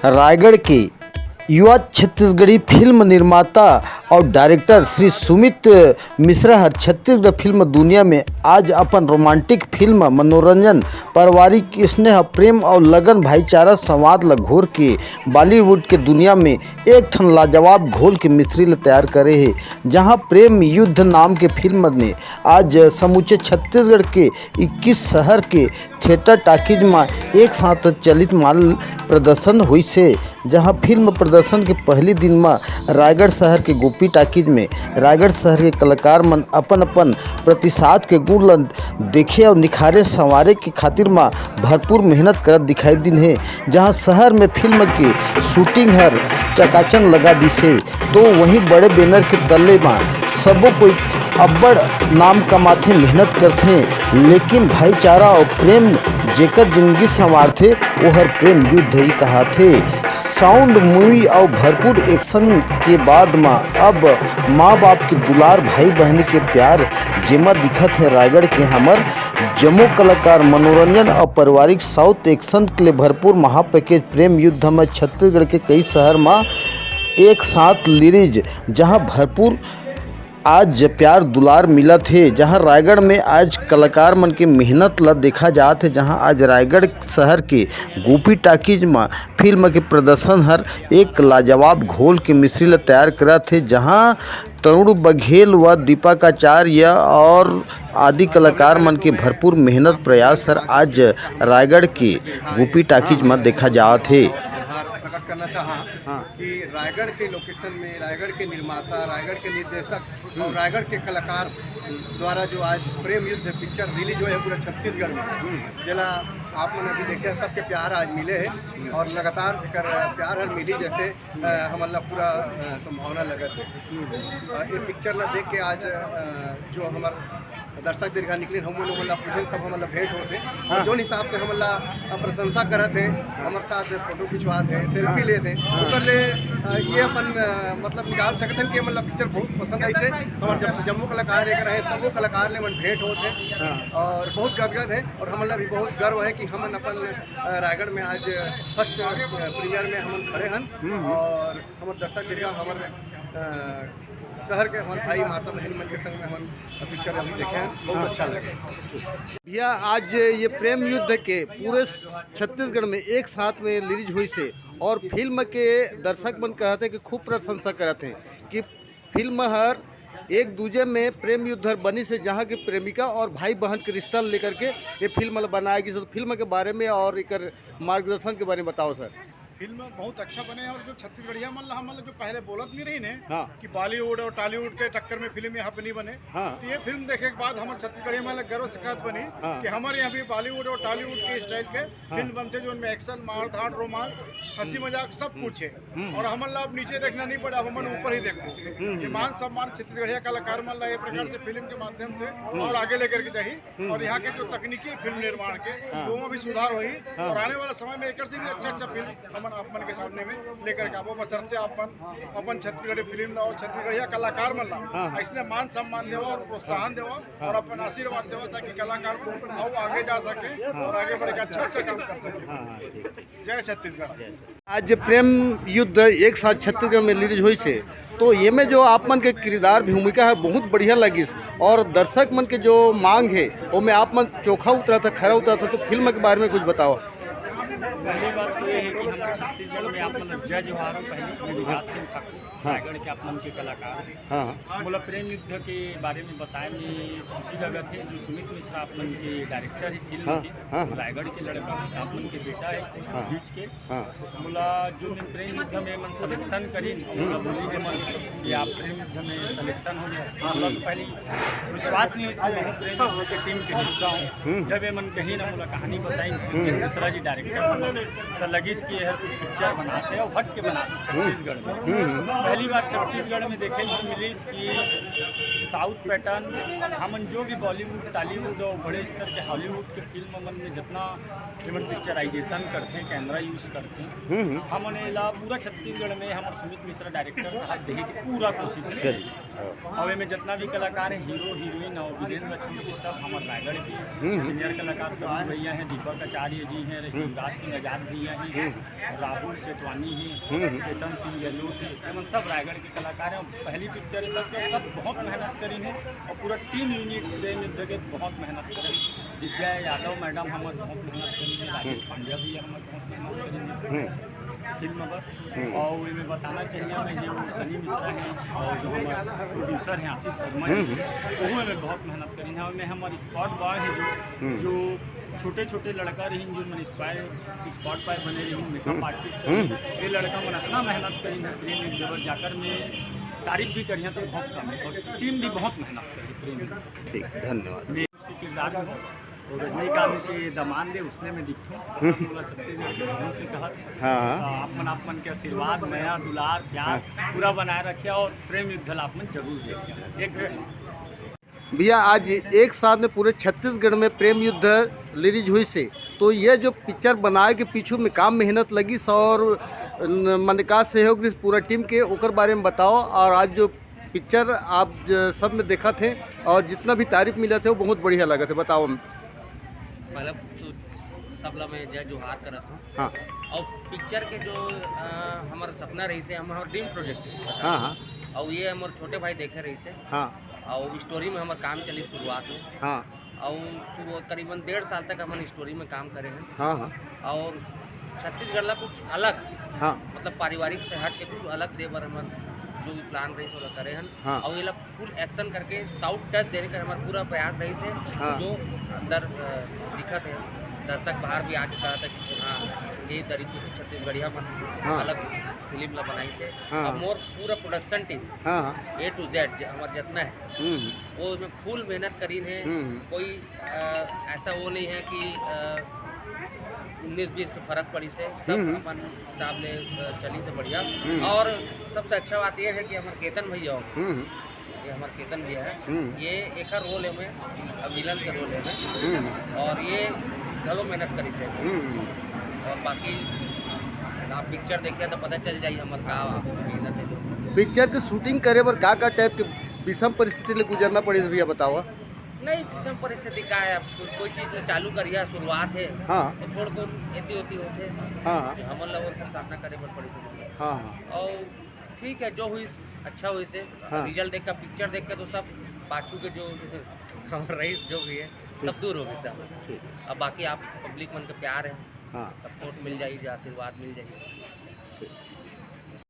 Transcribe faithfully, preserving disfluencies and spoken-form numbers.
रायगढ़ के युवा छत्तीसगढ़ी फिल्म निर्माता और डायरेक्टर श्री सुमित मिश्रा हर छत्तीसगढ़ फिल्म दुनिया में आज अपन रोमांटिक फिल्म मनोरंजन, पारिवारिक स्नेह, प्रेम और लगन, भाईचारा, संवाद ल घोर के बॉलीवुड के दुनिया में एक ठन लाजवाब घोल के मिश्री ल तैयार करे हे, जहां प्रेम युद्ध नाम के फिल्म ने आज समूचे छत्तीसगढ़ के इक्कीस शहर के थिएटर टॉकीज म एक साथ चलित माल प्रदर्शन होइस हे, जहां फिल्म प्रदर्शन के पहली दिन म रायगढ़ शहर के गोपी टॉकीज में रायगढ़ शहर के कलाकार मन अपन-अपन प्रतिसाद के गुण ल देखे और निखारे संवारे के खातिर म भरपूर मेहनत करत दिखाई दिन हे, जहां शहर में फिल्म के शूटिंग हर चकाचन लगा दिस हे। तो वहीं बड़े बैनर के तले म सबो कोई अब्बड़ नाम कमाथे, मेहनत करथे, लेकिन भाईचारा और प्रेम जेकर जिंदगी संवारथे, ओहर प्रेम युद्ध ही कहाथे। साउंड, मूवी और भरपूर एक्शन के बाद म अब माँ बाप के दुलार, भाई बहन के प्यार जेमा दिखत हे रायगढ़ के हमर जम्मो कलाकार मनोरंजन और पारिवारिक साउथ एक्शन के लिए भरपूर महा पैकेज प्रेम युद्ध में छत्तीसगढ़ के कई शहर म एक साथ रिलीज, जहां भरपूर आज प्यार दुलार मिलत हे, जहां रायगढ़ में आज कलाकार मन के मेहनत ला देखा जात हे, जहां आज रायगढ़ शहर के गोपी टॉकीज म फिल्म के प्रदर्शन हर एक लाजवाब घोल के मिश्री ला तैयार करत हे, जहां तरुण बघेल व दीपक आचार्य और आदि कलाकार मन के भरपूर मेहनत प्रयास हर आज रायगढ़ के गोपी टॉकीज म देखा जात हे। आभार प्रकट करना चाहा हाँ। कि रायगढ़ के लोकेशन में, रायगढ़ के निर्माता, रायगढ़ के निर्देशक और रायगढ़ के कलाकार द्वारा जो आज प्रेम युद्ध पिक्चर रिलीज होय हे पूरा छत्तीसगढ़ में, जेला आप मन अभी देखे, सबके प्यार आज मिले हे और लगातार एकर प्यार हर मिली जैसे अ, हमन ला पूरा, अ, संभावना लगत हे। अ, ये पिक्चर ला देख के आज, अ, जो हमर दर्शक दीर्घा निकलिन, हमन ओमन ला पूछेन, सब हमन ला भेंट होत हे। हाँ। जोन हिसाब से हमन ला, अ, प्रशंसा करत हे, हमर साथ फोटो खिंचवात हे, सेल्फी हाँ। लेत हे, हाँ। ओकर ले, अ, ये अपन, अ, मतलब निकाल सकत हन कि हमन ला पिक्चर बहुत पसंद आइस हे। हमर जब जम्मो कलाकार एकर हे, सबो कलाकार ले हमन भेंट होत हे हाँ। और बहुत गदगद हे और हमन ला भी बहुत गर्व हे कि हमन अपन, अ, रायगढ़ में आज फर्स्ट, अ, प्रीमियर में हमन खड़े हन हम्म। और हमर दर्शक दीर्घा हमर, अ, शहर के हमर भाई माता बहन मन के संग में हमन पिक्चर अभी देखे हन, बहुत हाँ। अच्छा लगे। भैया, आज ये प्रेम युद्ध के पूरे छत्तीसगढ़ में एक साथ में रिलीज होइस हे और फिल्म के दर्शक मन कहत हे कि खूब प्रशंसा करत हे कि फिल्म हर एक दूजे में प्रेम युद्ध हर बनिस हे, जहाँ के प्रेमिका और भाई बहन के रिश्ता लेकर के ये फिल्म ला बनाय गिस। तो फिल्म के बारे में और एकर मार्गदर्शन के बारे में बताओ सर। फिल्म बहुत अच्छा बने हे और जो छत्तीसगढ़िया मन ला, हमन ला जो पहले बोलत नहीं रहिन हे हाँ। कि बॉलीवुड और टॉलीवुड के टक्कर में फिल्म यहाँ पे नहीं बने, हाँ। तो ये फिल्म देखे के बाद हमर छत्तीसगढ़िया मन ला गर्व से कहत बनी हाँ। कि हमर यहाँ भी बॉलीवुड और टॉलीवुड के स्टाइल के हाँ। फिल्म बनथे, जो उनमें एक्शन, मारधाड़, रोमांस, हंसी मजाक सब कुछ हे। हम्म। और हमन ला अब नीचे देखना नहीं पड़ा, अब हमन ऊपर ही देखबो। हम्म। ये मान सम्मान छत्तीसगढ़िया कलाकार मन ला ये प्रकार से फिल्म के माध्यम से हम्म। और आगे लेकर के जाही। हम्म। और यहाँ के जो तकनीकी फिल्म निर्माण के, हाँ। वो में भी सुधार होही। हाँ। और आने वाला समय में एकर से भी अच्छा अच्छा फिल्म हमन आप मन के सामने में लेकर के आबो। बशर्ते आप मन अपन छत्तीसगढ़ी फिल्म ला और छत्तीसगढ़िया कलाकार मन ला हाँ, हाँ। ऐसने मान सम्मान देवा और प्रोत्साहन देवा हाँ। और अपन आशीर्वाद देवा, ताकि कलाकार मन और आगे जा सके हाँ। और आगे बढ़ के अच्छा अच्छा काम कर सके। हाँ, हाँ, ठीक, ठीक। जय छत्तीसगढ़। जय सर। आज प्रेम युद्ध एक साथ छत्तीसगढ़ में रिलीज होइस हे, तो ये में जो आप मन के किरदार भूमिका हे बहुत बढ़िया लगिस और दर्शक मन के जो मांग हे, वो में आप मन चोखा उतरा था, खरा उतरा था, तो फिल्म के बारे में कुछ बताओ। पहली बात तो ये है कि हम छत्तीसगढ़ में आप मन जय जोहार हो, पहली विकास सिंह ठाकुर, हाँ। रायगढ़ के आप मन के कलाकार हैं। हाँ, हाँ। मोला प्रेम युद्ध के बारे में बताए में खुशी लगत हे, जो सुमित मिश्रा आप मन के डायरेक्टर हे फिल्म हाँ, के, हाँ, हाँ। रायगढ़ के लड़का हो, आप मन के बेटा हे, हाँ। बीच के। हाँ। मोला जो दिन प्रेम युद्ध में मन सिलेक्शन करिन, मोला बोलिन हे मन कि आप प्रेम युद्ध में सिलेक्शन हो गया। मोला तो पहले विश्वास नहीं होइस कि मैं प्रेम युद्ध के टीम के हिस्सा हूँ। हम्म। जब ये मन कहिन ना, मोला कहानी बताइन, हम्म। मिश्रा जी डायरेक्टर मन, तो लगिस कि ये कुछ पिक्चर बनाते हैं और हट के बनाते हैं छत्तीसगढ़ में। हम्म। पहली बार छत्तीसगढ़ में देखे को मिलिस कि साउथ पैटर्न, हमन जो भी बॉलीवुड, टॉलीवुड और बड़े स्तर के हॉलीवुड के फिल्म मन में जितना हमन पिक्चराइजेशन करथे, कैमरा यूज़ करथे, हम्म, हम्म। हमन एला पूरा छत्तीसगढ़ में हमर सुमित मिश्रा डायरेक्टर साहब देहे के पूरा कोशिश करथे। और एमे जितना भी कलाकार हैं, हीरो हीरोइन और वीरेंद्र लक्ष्मी, ये सब हमर रायगढ़ के हम्म, हम्म। सीनियर कलाकार प्रभु भैया हैं, दीपक आचार्य जी हैं, हम्म। युवराज सिंह आजाद भैया हैं, हम्म। राहुल चेतवानी हैं, हम्म, हम्म। चेतन सिंह गहलोत हैं, एमन सब रायगढ़ के कलाकार हैं। पहली पिक्चर है सबके, सब बहुत मेहनत करी हैं और पूरा टीम यूनिट प्रेम युद्ध के बहुत मेहनत करी। विद्या यादव मैडम हमर बहुत मेहनत करी हैं, राजेश हम्म। पांड्या भी हमर बहुत मेहनत करी हैं। हम्म। फिल्म बर। हम्म। और एमे बताना चाहिए हमें जो सनी मिश्रा हैं और जो हमारे प्रोड्यूसर हैं आशीष शर्मा जी, हम्म, हम्म। वो एमे बहुत मेहनत करी हैं। और एमे हमारे स्पॉट बॉय हैं जो, हम्म। जो छोटे छोटे लड़का रही, जो मन स्पॉट, स्पॉट बॉय बने रही, मेकअप हम्म। आर्टिस्ट हम्म। रही, ये लड़का मन इतना मेहनत करी हैं प्रेम युद्ध बर, जाकर मैं तारीफ भी करी हैं तो बहुत कम है। और टीम भी बहुत मेहनत करी प्रेम युद्ध। ठीक, धन्यवाद। मैं उसके किरदार में हूँ। तो रजनीकांत के दमांद है, उसने मैं दिखथूँ। तो सब बोला छत्तीसगढ़ के लोगों से कहा था। हाँ, हाँ। तो आप मन, आप मन के आशीर्वाद, मया, दुलार, प्यार हाँ। पूरा बनाए रखे और प्रेम युद्ध ला आप मन जरूर देखें। एक भैया, आज एक साथ में पूरे छत्तीसगढ़ में प्रेम युद्ध रिलीज हुई से, तो ये जो पिक्चर बनाए के पीछू में काम मेहनत लगिस और न-, मन का सहयोग रहिस पूरा टीम के, ओकर बारे में बताओ। और आज जो पिक्चर आप ज-, सब में देखत हे और जितना भी तारीफ मिलत हे, वो बहुत बढ़िया लगत हे। बताओ। पहले तो सबला मैं जय जोहार करत हूँ। हाँ। और पिक्चर के जो, अ, हमर सपना रहिस हे, हम, हमर ड्रीम प्रोजेक्ट हे। हाँ, हाँ। और ये हमर छोटे भाई देखे रहिस हे। हाँ। और स्टोरी में हमर काम चली शुरुआत में। हाँ। और शुरू, करीबन डेढ़ साल तक हमन स्टोरी में काम करे हैं। हाँ, हाँ। और छत्तीसगढ़ ला कुछ अलग, हाँ। मतलब पारिवारिक से हट के कुछ अलग दे बर हमर जो भी प्लान रहिस ओला करे हन। हाँ। और ये ला फुल एक्शन करके साउथ टच देने का हमारा पूरा प्रयास रहिस हे। हाँ। जो अंदर, अ, दिखत हे, दर्शक बाहर भी आके कहा था कि हाँ, ये तरीके से छत्तीसगढ़िया मन हाँ। अलग फिल्म ला बनाइस हे। हाँ। अब मोर पूरा प्रोडक्शन टीम हाँ, हाँ। ए टू जेड हमार जितना है, हम्म। वो इसमें फुल मेहनत करीन हे। हम्म। कोई, अ, ऐसा वो नहीं है कि, अ, उन्नीस बीस के फर्क पड़िस हे, सब हम्म। अपन हिसाब ले, अ, चलिस हे बढ़िया। हम्म। और सबसे अच्छा बात ये है कि हमारे केतन भैया हो, हम्म। ये हमारे केतन भैया है, हम्म। ये एक रोल है में, अब विलन के रोल है में, हम्म। और ये घणो मेहनत करिस हे। हम्म। और बाकी आप पिक्चर देखिए तो पता चल जाई हमर का मेहनत है। पिक्चर के शूटिंग करे बर का का टाइप के विषम परिस्थिति ले गुजरना पड़े भैया, बताओ। नहीं, विषम परिस्थिति का है, अब को-, कोई चीज चालू करिया, शुरुआत है, हाँ। तो थोड़ को एती ओती होथे, हाँ, हाँ। हमन ला और सामना करे बर पड़ी सकथे। हाँ, हाँ। और ठीक है, जो हुई अच्छा हुई से, हाँ। रिजल्ट देख के, पिक्चर देख के तो सब पाछू के जो हमारे रईस जो भी है, ठीक। सब दूर हो गए सब। ठीक। अब बाकी आप पब्लिक मन के प्यार है, हाँ। सपोर्ट मिल जाई, जो आशीर्वाद मिल जाई। ठीक।